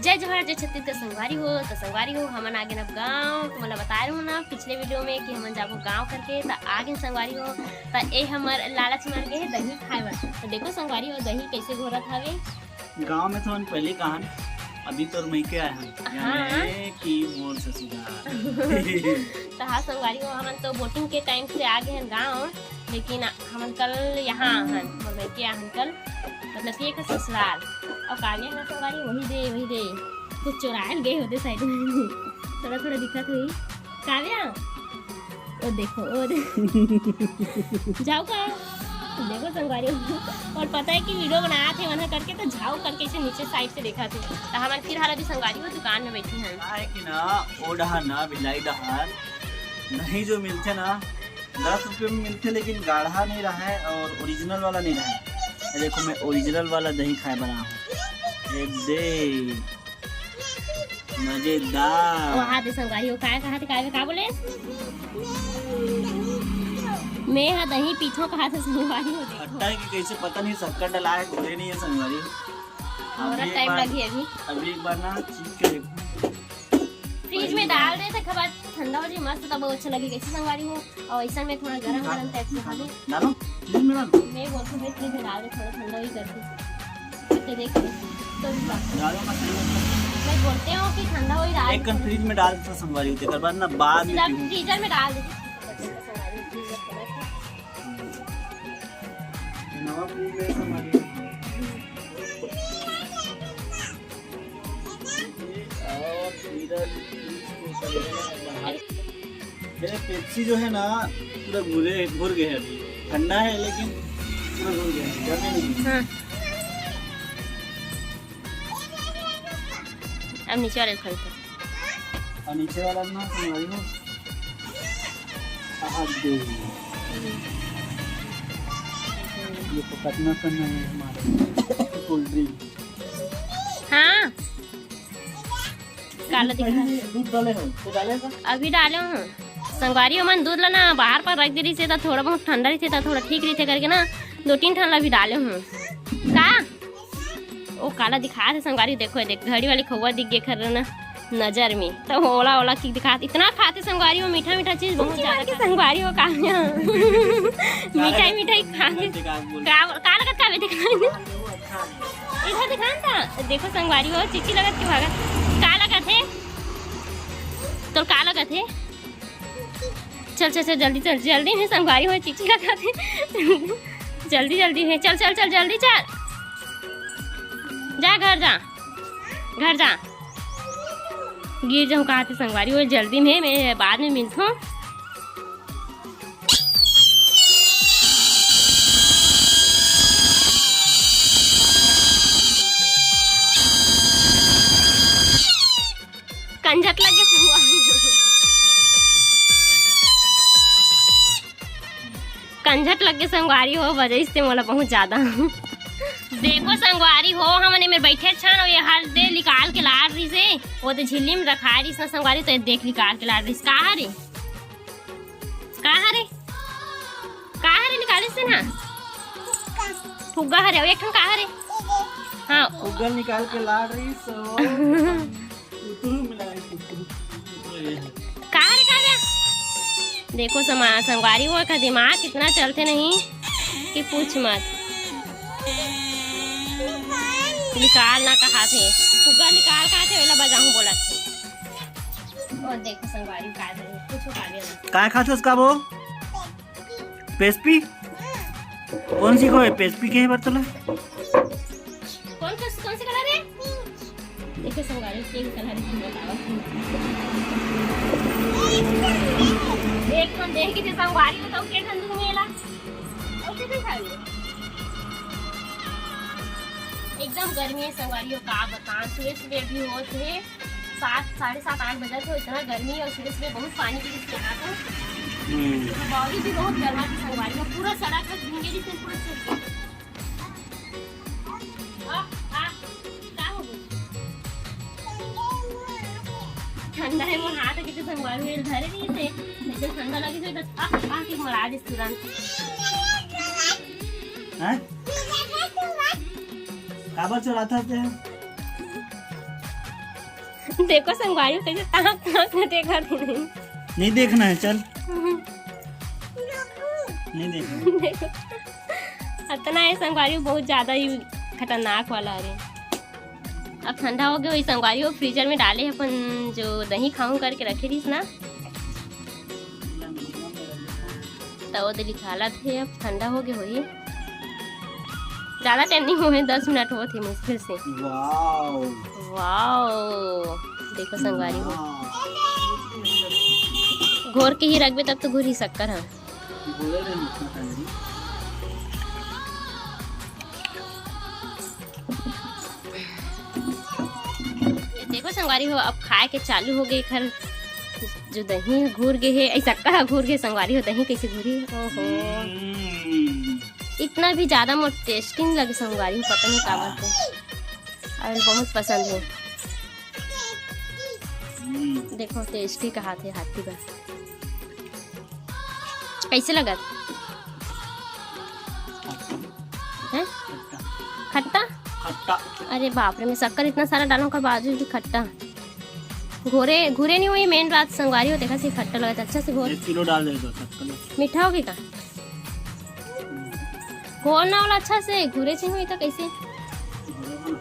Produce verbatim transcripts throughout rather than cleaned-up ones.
जय जोहार, जय छत्तीसगढ़ संगवारी हो। तो संगवारी हो, हमन आ गेन अब गाँव। तो मोला बताए रहूँ ना पिछले वीडियो में कि हमन जाबो गाँव करके, तो आ गेन संगवारी हो। तो ए हमर लालच मार गे हे दही खाए बर। तो देखो संगवारी हो, दही कैसे घोरत हवे। गाँव में तो हमन पहले कहा ना, अभी तो मइके आए हन, हाँ। यानी कि मोर ससुराल। तो हाँ संगवारी हो, हमन तो बोटिंग के टाइम से आ गे हन गाँव, लेकिन हमन कल यहाँ आहन, मोर मइके आहन कल, मतलब कि एक ससुराल। और काव्या ना संगवारी, वही दे, वही दे, कुछ चुराए ल गे होते साइड में। थोड़ा थोड़ा दिखत हुई काव्या। ओ देखो, ओ दे-, झाऊ का। देखो संगवारी हो, और पता है कि वीडियो बनात हे वहाँ करके, तो झाऊ करके इसे नीचे साइड से देखा थे। तो हमन फिलहाल अभी संगवारी हो दुकान में बैठी हैं। का है कि ना, ओ डहर ना, भिलाई डहर दही जो मिलथे ना, दस रुपये में मिलथे, लेकिन गाढ़ा नहीं रहा है और ओरिजिनल वाला नहीं रहा है। ये देखो, मैं ओरिजिनल वाला दही खाए बना हूँ। ये दे, मजेदार। वहाँ दे संगवारी हो, काय कहा थे, काय में का बोले? मैं हा दही पीठो कहा थे संगवारी हो, देखो। खट्टा है कि कैसे पता नहीं, शक्कर डला है, घोले नहीं है संगवारी। मोरा अभी एक टाइम बार, लगी अभी। अभी एक बार ना चीख के देखो। फ्रिज में डाल देते, खबर ठंडा हो जाए मस्त, तब वो अच्छा लगे। कैसे संगवारी हो, और ऐसा में थोड़ा गरम गरम टाइप से खा लो। डालो, फ्रिज में डालो। मैं बोलती हूँ, फ्रिज में डाल दे, थोड़ा ठंडा ही करके। तो देख, तो भी बात। डालो मत, डालो मत। मैं बोलते हूँ कि ठंडा हो ही रहा है। एक कन फ्रिज में डाल दे संगवारी हो, तेकर बाद ना बाद में सीधा पीऊँ। फ्रीजर में डाल दे। नवा फ्रिज में संगवारी हो। और इधर फ्रिज को करेंगे बाहर। मेरे पेप्सी जो है ना, पूरा घुले, घुल गए हैं अभी। ठंडा है लेकिन पूरा घुल गया है, गर्मी नहीं है। हाँ। अब नीचे वाले खरीदो। और नीचे वाला ना संगवारी हो। आहा, दे। ये तो कितना कम है हमारे कोल्ड ड्रिंक। हाँ। काला दिखा। पहले दूध डाले हो, तो डाले था? अभी डाले हूँ। संगवारी हो मन दूध ला ना बाहर पर रख दे रही से, तो थोड़ा बहुत ठंडा रही से, तो थोड़ा ठीक रही से करके ना दो तीन ठन ला भी डाले हूँ। का? ओ काला दिखा थे संगवारी, देखो, देख, घड़ी वाली खौवा दिख गे खर ना नजर में, तो ओला ओला की दिखा, इतना खाते संगवारी हो, मीठा मीठा चीज बहुत ज्यादा खाते। संगवारी हो का मिठाई मिठाई खा के। का, का लगत का बेटे? इधर दिखा ना, देखो संगवारी हो, चिची लगत के भागा। का लगत है? तो का लगत है? चल, चल, चल, जल्दी चल, जल्दी में संगवारी हो, चिची लगत है। जल्दी, जल्दी में, चल, चल, चल, जल्दी चल। जा घर जा, घर जा। गिर जाऊँ कहा थे संगवारी हो, जल्दी में, मैं बाद में मिलता हूँ। कंझट लग गे संगवारी। कंझट लग गे संगवारी हो, बजइस ते मोला बहुत ज्यादा। देखो संगवारी हो, हमन एमेर बैठे छन, अउ ये हर दे निकाल के लाड़ रहिस हे, वो दे झिल्ली में रखा रहिस ना संगवारी, तो ये देख निकाल के लाड़ रहिस। का हरे? का हरे? का हरे निकालिस ते ना? फुग्गा हरे, अउ एक ठन का हरे? हाँ। फुग्गा निकाल के लाड़ रहिस, तो उतरू मिला के। का हरे काव्या? देखो समा-, संगवारी हो का दिमाग इतना चलते नहीं कि पूछ मत। निकाल ना कहा थे, फुग्गा निकाल कहा थे, ओला बजाऊं बोलत थे। और देखो संगवारी का दे, कुछ काव्या ना। काय खाथस का वो? पेस्पी? कौन सी को है? पेस्पी के है बर्तला? कौन, कौन, कौन सी कलर है? देखो संगवारी, पिंक कलर की बताओ। एक ठन देख के संगवारी बताओ, के ठन दूँ मेला? और कितने खाएंगे? एकदम गर्मी है संगवारी, का बताएं, सुबह सुबह अभी होत है सात, साढ़े सात, आठ बजे, तो इतना गर्मी है, और सुबह सुबह बहुत पानी गिरी से यहाँ तो। हम्म। तो बॉडी भी बहुत गर्मा थी संगवारी, और पूरा सड़क में भींगे जिसमें पूरा सूख गया। आ, आ, का हो गया? ठंडा है मोर हाथ, कितने संगवारी मेरे धरे नहीं थे, लेकिन ठंडा लगी तो आ, आ के मरा दे तुरंत। हैं? काबर चोराथस ते? देखो संगवारी हो, कैसे ताक ताक में देखत हे। नहीं, नहीं देखना है, चल। नहीं देखना। देखो, अतना है संगवारी हो, बहुत ज्यादा ही खतरनाक वाला। अरे, अब ठंडा हो गया, वही संगवारी हो, फ्रीजर में डाले अपन जो दही खाऊं करके रखे रहिस ना, त वो दे निकालत हे। अब ठंडा हो गए होही, ज्यादा टाइम नहीं हुए, दस मिनट होत हे मुश्किल से। वाओ। वाओ, देखो संगवारी हो, वाओ। घोर के ही रखबे तब तो घुरही शक्कर ह। बोले रहे हैं अपना फैमिली। ये देखो संगवारी हो, अब खाए के चालू हो गए एखर, जो दही घूर गए हे, ऐ शक्कर ह घूर गए संगवारी हो, दही कैसे घूरी? ओहो, हम्म। इतना भी ज्यादा मोर टेस्टी नहीं लगे संगवारी हो, पता नहीं काबर से, और बहुत पसंद है। हम्म। देखो टेस्टी कहा थे हाथी बा, कैसे लगत? हैं? खट्टा। खट्टा? खट्टा। अरे बाप रे, मैं शक्कर इतना सारा डालूं, ओकर बावजूद भी खट्टा। घोरे, घुरे नहीं हुई, मेन बात संगवारी हो, देखा से खट्टा लगत, अच्छा से घोर। एक किलो डाल दे तो शक्कर। मीठा होगे का? घोर ना वाला अच्छा से, घुरे से हुई तो कैसे? घोरे ना।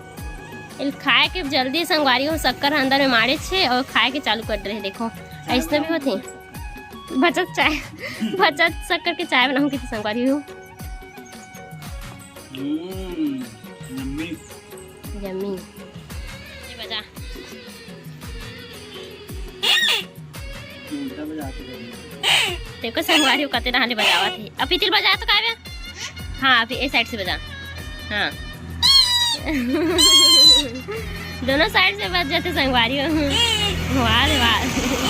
इल खाए के जल्दी संगवारी हो, शक्कर अंदर में मारे छे और खाए के चालू कर रहे, देखो, ऐसने भी होते। बचत चाय, बचत शक्कर के चाय बनाऊं कितनी संगवारी हो। हम्म, यम्मी। यम्मी। ये बजा। उल्टा बजा के दे। देखो संगवारी हो कते नहाले बजावत हे। अब पीतिल बजा तो का बे? हाँ, अभी ए साइड से बजा। हाँ। दोनों साइड से बज जाते संगवारी हो। वाह रे वाह।